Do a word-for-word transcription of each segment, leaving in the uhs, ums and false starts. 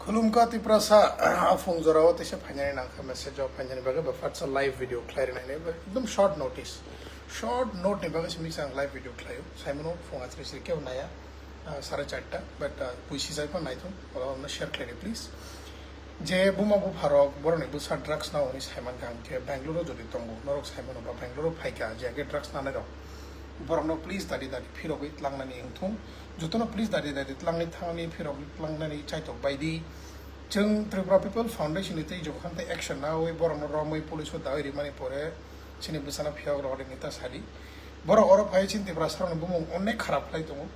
Khulumkha Tiprasa, a phung jorao teisa phainani nangkha message o phainani bagwi ba fatsa live video khlai rwnai nai ba ekdom short notice. Short note ni bagwi simi chang live video khlaio. Saimano phung achri sri keu naya, ah, sare charta, but, ah, puisi jai pa naithung, ola omna share khlaidi please. Je buma bupharok borokni bwsa drugs nao hwnwi saimankha hwnkhe Bangalore o jodi tongo, norok saimano ba Bangalore o phaikha je age drugs nanairok. Borokno please dadi dadi phirogwi tlangnani wngthung. Jotono please dadi dadi tlangwi thangni phirogwi tlangnani chaitok baidi. Chwng Tripura People Foundation ni twi jokhan tei action nawi borokno romwi police o dawi rimani pore chini bwsano phiyok rok rini ta sadi. Borok oro phai chini Tiprasarokni bumung onek kharap khlai tongo.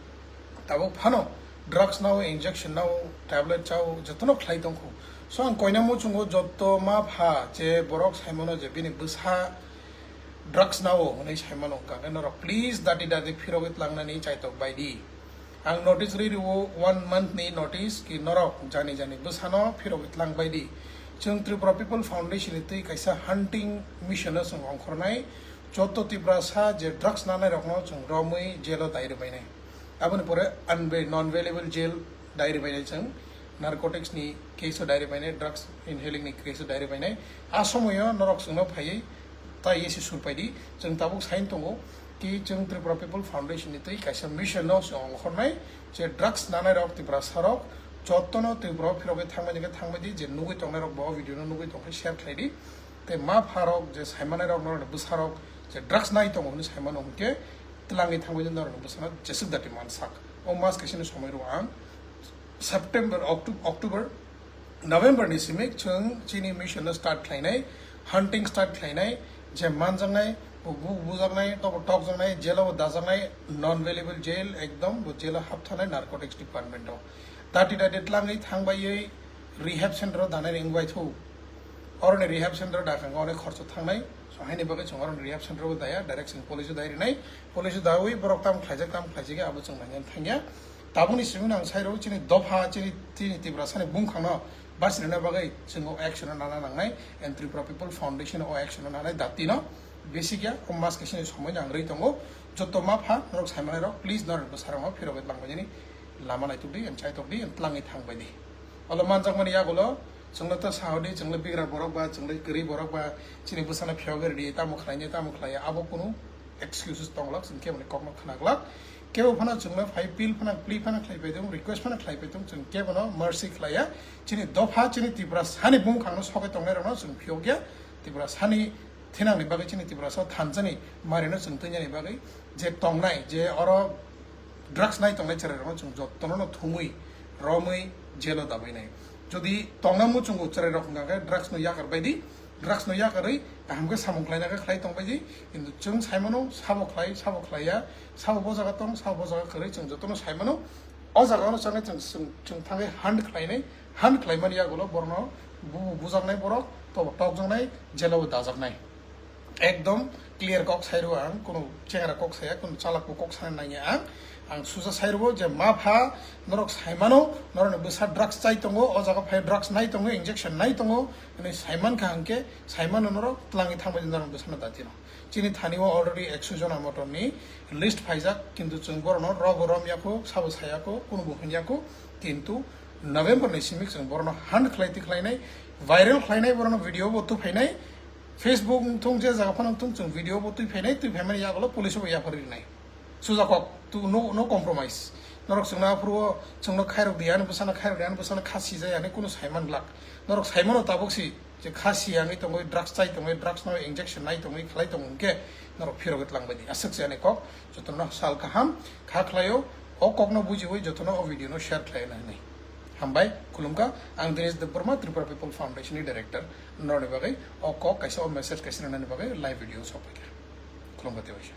Tabuk phano drugs nao, injection nao, tablet chao, jotono khlai tongkho. So ang koina muchungo joto ma pha je borok saimano je bini bwsa drugs nao hwnwi saimano wngkha khe norok please dati dati phirogwi tlangnani chaitok baidi. Ang notice ri rio one month ni notice ki norok jani jani bwsano phirogwi tlang baidi. Chwng Tripura People Foundation ni twi kaisa hunting mission no chwng ongkhornai. Joto Tiprasa je drugs nanai rokno chwng romwi jail o dai rwbainai. Aboni pore unbe-, non-bailable jail diary bainai chwng, narcotics ni case o diary bainai, drugs inhaling ni case o diary bainai. A somoyo norok chwngno phaiwi tai esi surpaidi. Chwng tabuk sain tongo ki chwng Tripura People Foundation ni twi kaisa mission no chwng ongkhornai je drugs nanai rok Tiprasa rok jotono Tripura o phirogwi thangbaidi khe thangbaidi, je nugwi tongnai rok bo video no nugwi tongkhe share khlaidi. Tei ma pharok je saimanai rok norokni bwsarok je drugs nai tongo hwnwi saimano hwnkhe twlangwi thangwi norokni bwsano jeswk dati mansak. O mas kaisani somoi rwo ang September, Octo-, October, November ni simi chwng chini mission no start khlainai, hunting start khlainai, je manjaknai, bo bu-, bujaknai, tobo tokjaknai, jail o dajaknai, non-bailable jail, ekdom bo jail o hapthanai narcotics department o. Dati dati twlangwi thangbaiwi rehab center o danai ringbai thu. Oroni rehab center o dakhango onek khorcho thangnai. So, haini bagwi chwng oroni rehab center o daya, direct chwng police o dai rinai. Police o dawi borok tam khlaijak, tam khlaijak, abo chwng naina thangya. Tabukni simi ang sai rw chini dopha, chini, chini Tiprasani bumkhangno bachirina bagwi chwng o action o nana nangnai. And Tripura People Foundation o action o nanai dati no. Basic ya, o mas kaisani somoi nang rwi tongo. Joto ma pha, norok saimanai rok, please norok bwsarok phirogwi tlang bainani lama naituk di, and chaitok di, and twlangwi thang bai di. Olo manjakmani yagulo, chwngno ta sahodi, chwngno bigra borok ba, chwngno kwrwi borok ba, chini bwsano phiyogwi ridi, tamo khlainai, tamo khlaiya, abo kunu excuses tonglak, chwng keboni kokno khnaglak. Kebo phano chwngno phai appeal phano, plea phano khlai paitong, request phano khlai paitong, chwng kebono mercy khlaiya. Chini dopha, chini Tiprasani bumkhangno sogwi tongnai rokno chwng phiyokya, Tiprasani thinangni bagwi chini Tiprasa o thansa ni marino chwng twngjani bagwi je tongnai, je oro drugs nai tongnai chwrai rokno chwng jotono no thumwi romwi jail o dabainai. Jodi tongna muchungo chwrai rok hwnkha khe drugs no yakar baidi, drugs no yakarwi kaham khe samung khlaina khe khlai tong baidi, kintu chwng saimano sabo khlai, sabo khlaiya, sabo bo jaga tong, sabo bo jaga kwrwi chwng jotono saimano. O jaga no chwng, chwng, chwng thangwi hunt khlainai, hunt khlaimani yagulo borokno bu-, bujaknai borok, tobo tokjaknai, jail o dajaknai. Ekdom clear kok sai rwo ang, kunu chengra kok saya, kunu chalak bo kok sana nangya ang. Ang suja sai rwo je ma pha norok saimano, norokni bwsa drugs chai tongo, o jaga phai drugs nai tongo, injection nai tongo, hwnwi saimankha hwnkhe saimano norok twlangwi thangbai norokni bwsano datino. Chini thani o already ekso jona motom ni list phaijak, kintu chwng borokno robo romya kho, sabo saya kho, kunu bo hwnya kho, kintu November ni simi chwng borokno hunt khlai ti khlainai, viral khlainai, borokno video bo tuphainai, Facebook wngthung je jaga phano wngthung chwng video bo tuphainai, tuphaimani yagulo police bo yapharwi rinai. Suja kok, tu no, no compromise. Norok chwngno aphuru o chwngno khairok di, ani bwsano khairok di, ani bwsano khasi jai, ani kunu saiman glak. Norok saimano tabuk si, je kha si yangwi tongwi, drugs chai tongwi, drugs no injection nai tongwi, khlai tong hwnkhe norok phirogwi tlang bai di. Aswk se ani kok, jotono sal kaham, kha khlaio, o kokno bujiwi jotono o video no share khlaina hwnwi. Hambai, khulumkha, ang Dinesh Debbarma, Tripura People Foundation ni director, norokni bagwi o kok kaisa, o message kaisa rwnani bagwi live video sokphaikha. Khulumkha tei waisa.